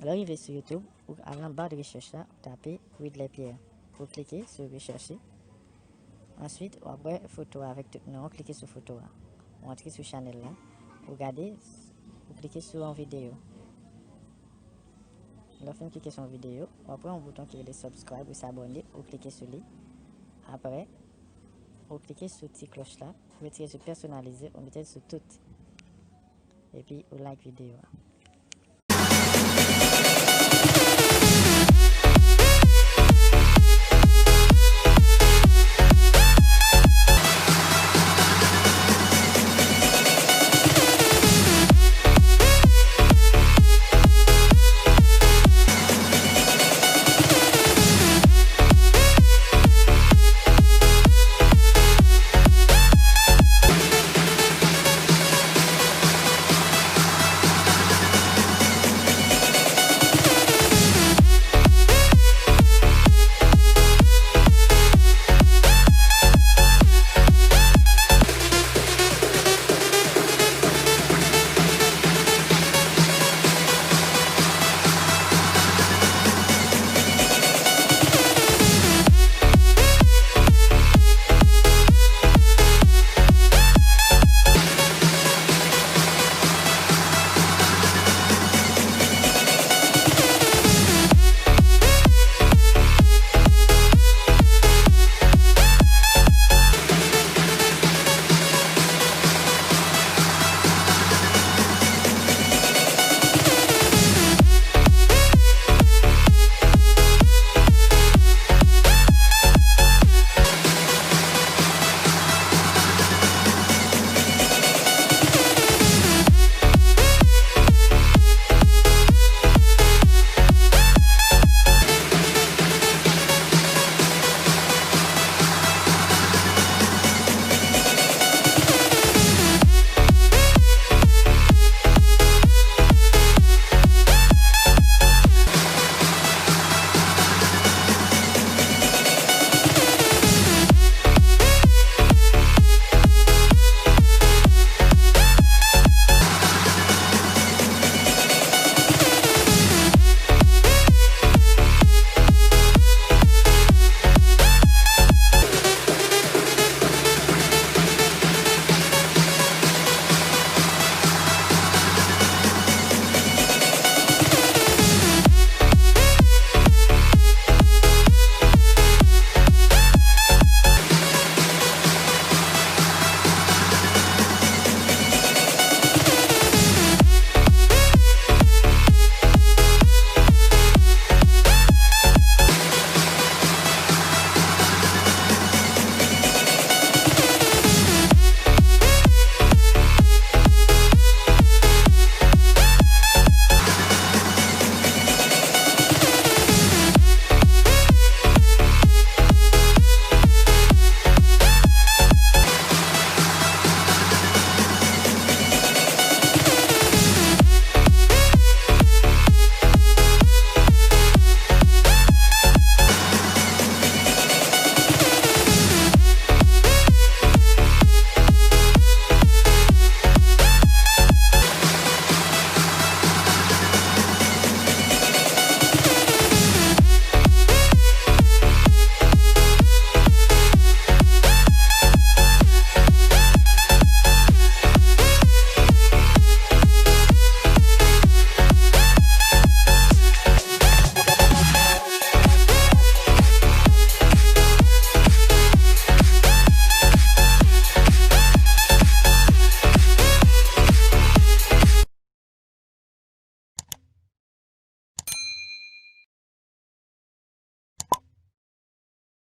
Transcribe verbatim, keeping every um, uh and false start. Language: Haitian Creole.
Lè w rive sou YouTube, ou al nan ba de rechèch la, ou tape Widley Pierre. Ou klike sou rechèche. Answit, w ap wè foto a avèk tout non an, klike sou foto a. Ou antre sou chanèl la, ou gade, ou klike sou yon videyo. Lè w fin klike sou yon videyo, w ap wè yon bouton ki rele subscribe ou s'abonner, ou klike sou li. Apre, ou klike sou ti klòch la, ou retire sou pèsonalize, ou mete l sou tout. Epi ou like videyo a.